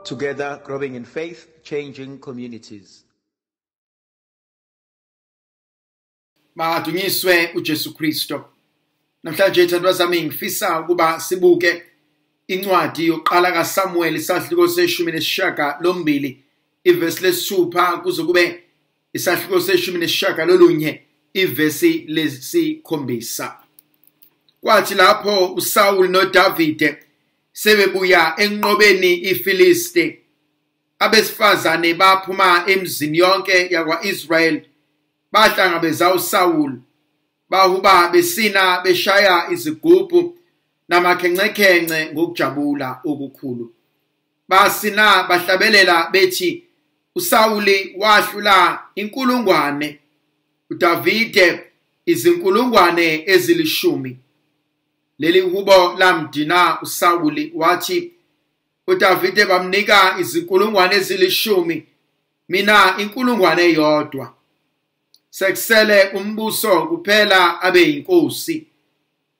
Together, growing in faith, changing communities. Makadunyiswe uJesu Kristo. Namhlanje ithandwa zami ngifisa ukuba sibuke incwadi yokuqala kaSamuel isahluko se-18 ivesi lesi-6 kuze kube isahluko se-19 ivesi lesi-7. Kwathi lapho uSaul noDavide sebebuya enqobeni iFilisti, abesifazane baphuma emzini yonke yakwaIsrael bahlangabeza uSaul, bahuba besina beshaya izigubhu namakhencekhence ngokujabula okukhulu. Basina bahlabelela bethi, uSawuli wahlula inkulungwane, uDavide izinkulungwane ezilishumi. Leli hubo lamdina uSawuli, wathi, uDavide bamnika izinkulungwane ezilishumi, mina inkulungwane eyodwa. Sekusele umbuso kuphela abe yinkosi.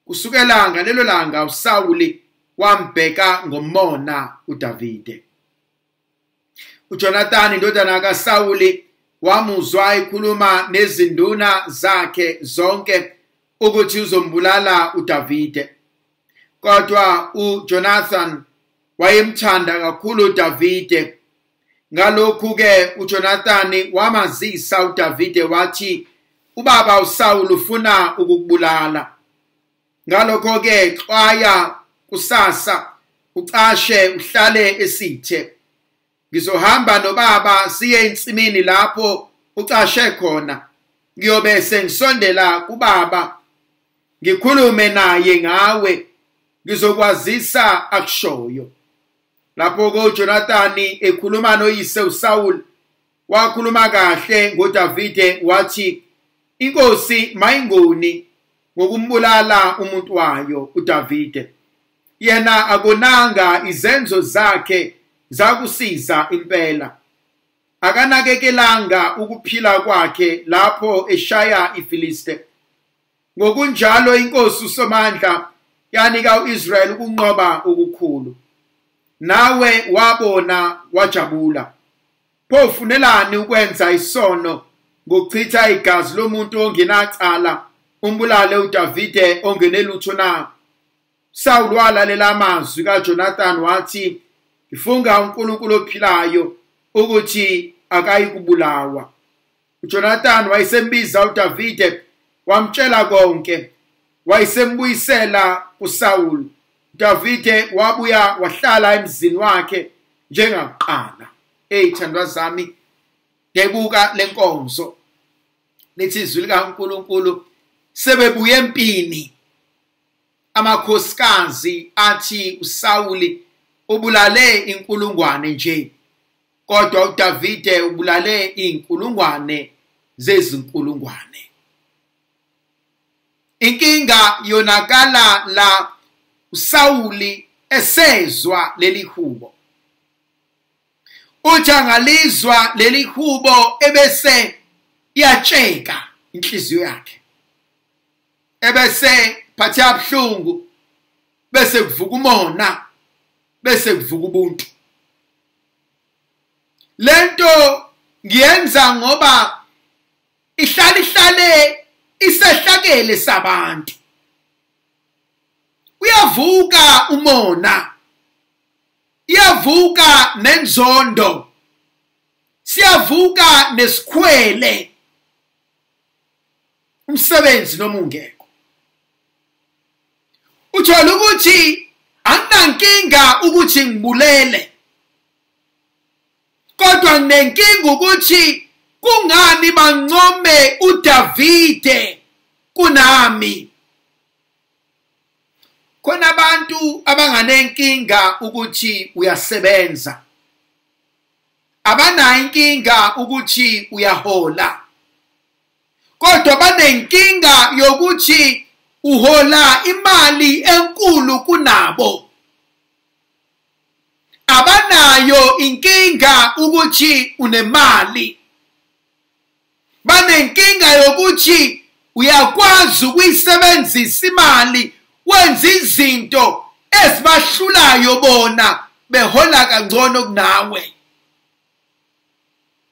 Kusukela ngalelo langa uSawuli wambheka ngomona uDavide. uJonathan indodana kaSawuli wamuzwa ekhuluma nezinduna zakhe zonke ukuthi uzombulala uDavide. Kodwa uJonathan wayemthanda kakhulu uDavide. Ngalokhu-ke uJonathan wamazisa uDavide wathi, ubaba uSawuli ufuna ukukubulala. Ngalokho-ke xwaya kusasa, ucashe uhlale esithe. Ngizohamba nobaba siye ensimini lapho ucashe khona. Ngiyobe sengisondela kubaba, ngikhulume naye ngawe, ngizokwazisa akushoyo. Lapho-ke uJonathan ekhuluma noyise uSawuli, wakhuluma kahle ngoDavide wathi, inkosi mayingoni ngokumbulala umuntu wayo uDavide. Yena akonanga izenzo zakhe zakusiza impela. Akanakekelanga ukuphila kwakhe lapho eshaya iFiliste. Ngokunjalo inkosi uSomandla yanika uIsrael ukunqoba okukhulu. Nawe wabona wajabula. Pho ufunelani ukwenza isono ngokuchitha igazi lomuntu ongenacala, umbulale uDavide ongenelutho na? Saul walalela amazwi kaJonathan wathi, ngifunga uNkulunkulu ophilayo ukuthi akayikubulawa. uJonathan wayesembiza uDavide wamtshela konke, wayesembuyisela kuSaul. Davide wabuya wahlala emzini wakhe njengakuqala. Eyithandwa zami, ngebuka lenkonzo lithi izwi likaNkulunkulu, sebebuye empini amakhosikazi athi uSawuli ubulale inkulungwane nje, kodwa uDavide ubulale inkulungwane zezinkulungwane. Inkinga yonakala la uSawuli esezwa leli hubo. Uthi angalizwa leli hubo ebese iyatsheka inhliziyo yakhe, ebese phathe abuhlungu, bese kuvuka umona, bese kuvuka ubuntu. Lento ngiyenza ngoba ihlale ihlale isehlakele sabantu. Uyavuka umona, iyavuka nenzondo, siyavuka nesikhwele, umsebenzi noma ungekho. Uthola ukuthi anginankinga ukuthi ngibulele, kodwa nginenkinga ukuthi kungani bancome uDavide kunami. Khona abantu abanganenkinga ukuthi uyasebenza, abanayo inkinga ukuthi uyahola, kodwa banenkinga yokuthi uhola imali enkulu kunabo. Abanayo inkinga ukuthi unemali, banenkinga yokuthi uyakwazi ukuyisebenzisa imali wenza izinto ezibahlulayo bona behola kangcono kunawe.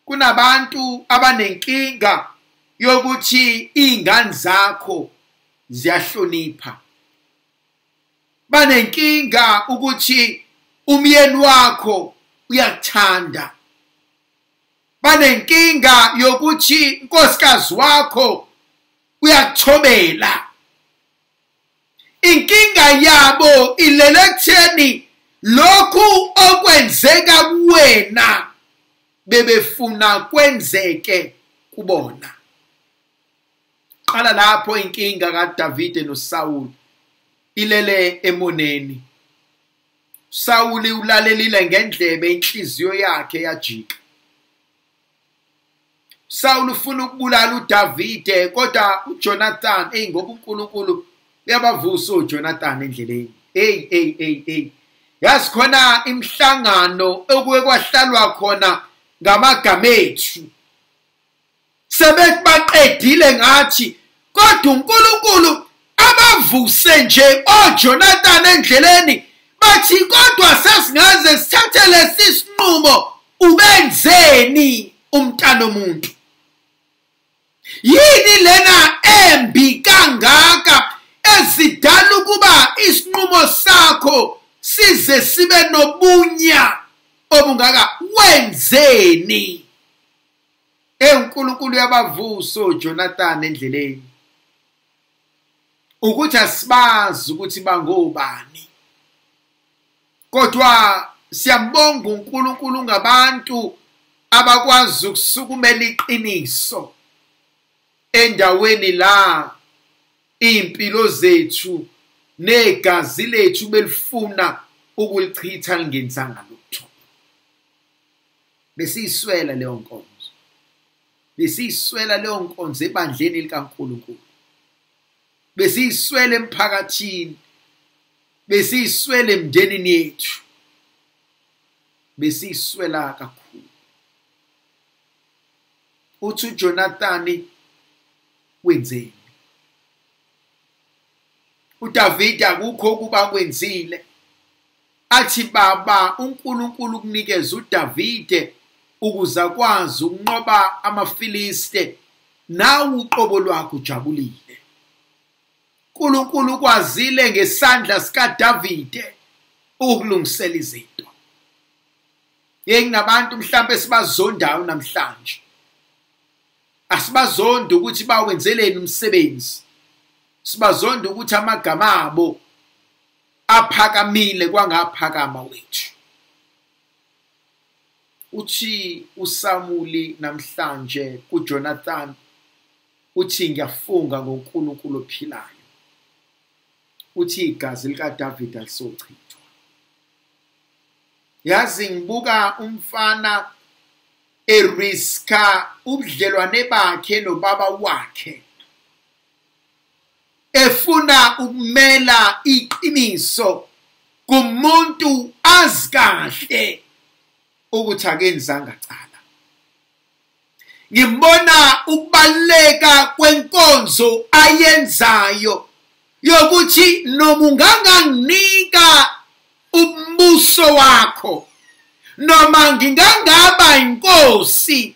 Kunabantu abanenkinga yokuthi izingane zakho ziyahlonipha, banenkinga ukuthi umyeni wakho uyakuthanda, banenkinga yokuthi unkosikazi wakho uyakuthobela. Inkinga yabo ilele ekutheni lokhu okwenzeka kuwena bebefuna kwenzeke kubona. Qala lapho inkinga kaDavide noSawuli ilele emoneni. Sawuli ulalelile ngendlebe, inhliziyo yakhe yajika. Sawuli ufuna ukubulala uDavide, kodwa uJonathan, hey, ngoba uNkulunkulu uyabavusa uJonathan endleleni. Hey hey hey hey, yazi khona imihlangano okuye kwahlalwa khona ngamagama ethu, sebethi baqedile ngathi, kodwa uNkulunkulu abavuse nje oJonathan endleleni, bathi kodwa sasingaze sithathe lesi sinqumo, ubenzeni umntana omuntu? Yini lena embi kangaka ezidala ukuba isinqumo sakho size sibe nobunya obungaka? Wenzeni? ENkulunkulu uyabavusa oJonathan endleleni, ukuthi asibazi ukuthi bangobani, kodwa siyambonga uNkulunkulu ngabantu abakwazi ukusukumela iqiniso endaweni la impilo zethu negazi lethu belifuna ukulichitha lingenzanga lutho. Besiyiswela leyo nkonzo, besiyiswela leyo nkonzo ebandleni likaNkulunkulu, besiyiswela emphakathini, besiyiswela emndenini yethu, besiyiswela kakhulu. Uthi uJonathan wenzeni? uDavide akukho ukuba kwenzile. Athi baba, uNkulunkulu ukunikeza uDavide ukuze akwazi ukunqoba amaFiliste, nawe uqobo lwakho ujabulile. uNkulunkulu ukwazile ngesandla sikaDavide ukulungisela izinto. Yey, kunabantu mhlambe sibazondayo namhlanje, asibazonda ukuthi bawenzeleni umsebenzi, sibazonda ukuthi amagama abo aphakamile kwangaphakama wethu. Uthi uSamuli namhlanje kuJonathan, uthi ngiyafunga ngoNkulunkulu ophilayo, uthi igazi likaDavide alisochithwa. Yazi ngibuka umfana eriska ubudlelwane bakhe nobaba wakhe, efuna ukumela iqiniso kumuntu azi kahle ukuthi akenzanga cala. Ngimbona ukubaleka kwenkonzo ayenzayo yokuthi noma unganganginika umbuso wakho, noma ngingangaba inkosi,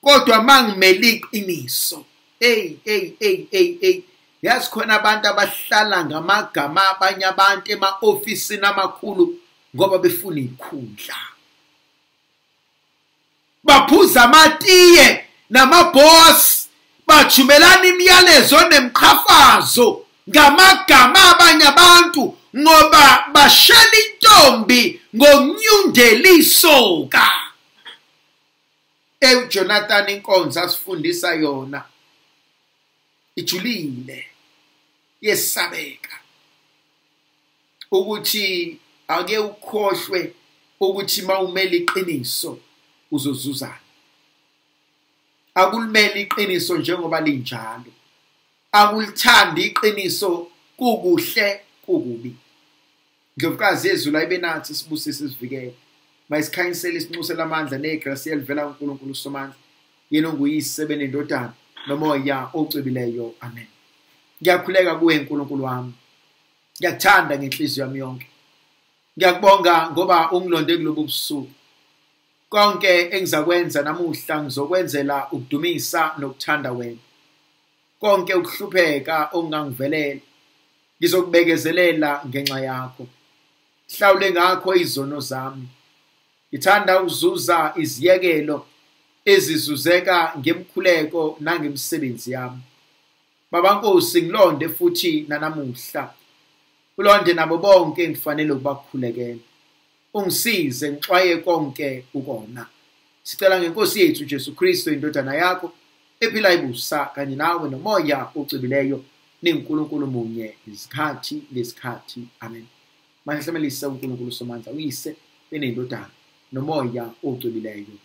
kodwa mangimele iqiniso. Hey hey hey hey hey, yazi khona abantu abahlala ngamagama abanye abantu ema-ofisini amakhulu ngoba befuna ikhundla, baphuza amatiye namaboss, bathumelana imiyalezo nemqhafazo ngamagama abanye abantu ngoba bashela intombi ngokunyundela isoka. UJonathan inkonzo asifundisa yona ijulile, yesabeka, ukuthi ake ukhohlwe ukuthi mawumele iqiniso uzozuzana. Akulimele iqiniso njengoba linjalo, akulithandi iqiniso kukuhle kukubi. Ndlovukazi yezulu ayibe nathi, sibusise, sivikele, mayisikhanyisele, isinxusele amandla negrasi elivela kuNkulunkulu uSomandla, yena onguyise benendodana nomoya ocwebileyo. Amen. Ngiyakhuleka kuwe nkulunkulu wami, ngiyakuthanda ngenhliziyo yami yonke. Ngiyakubonga ngoba ungilonde kulobu busuku. Konke engizakwenza namuhla ngizokwenzela ukudumisa nokuthanda wena. Konke ukuhlupheka okungangivelela ngizokubekezelela ngenxa yakho. Hlawule ngakho izono zami. Ngithanda ukuzuza iziyekelo ezizuzeka ngemkhuleko nangemisebenzi yami. Baba Nkosi, ngilonde futhi nanamuhla. Ulonde nabo bonke engifanele ukubakhulekela. Ungisize ngixwaye konke ukona. Sicela ngenkosi yethu Jesu Kristu indodana yakho ephila ibusa kanye nawe nomoya ocwebileyo ninguNkulunkulu munye izikhathi ngezikhathi. Amen. Mahlamelise uNkulunkulu Somandla, uyise benendodana nomoya ocwebileyo.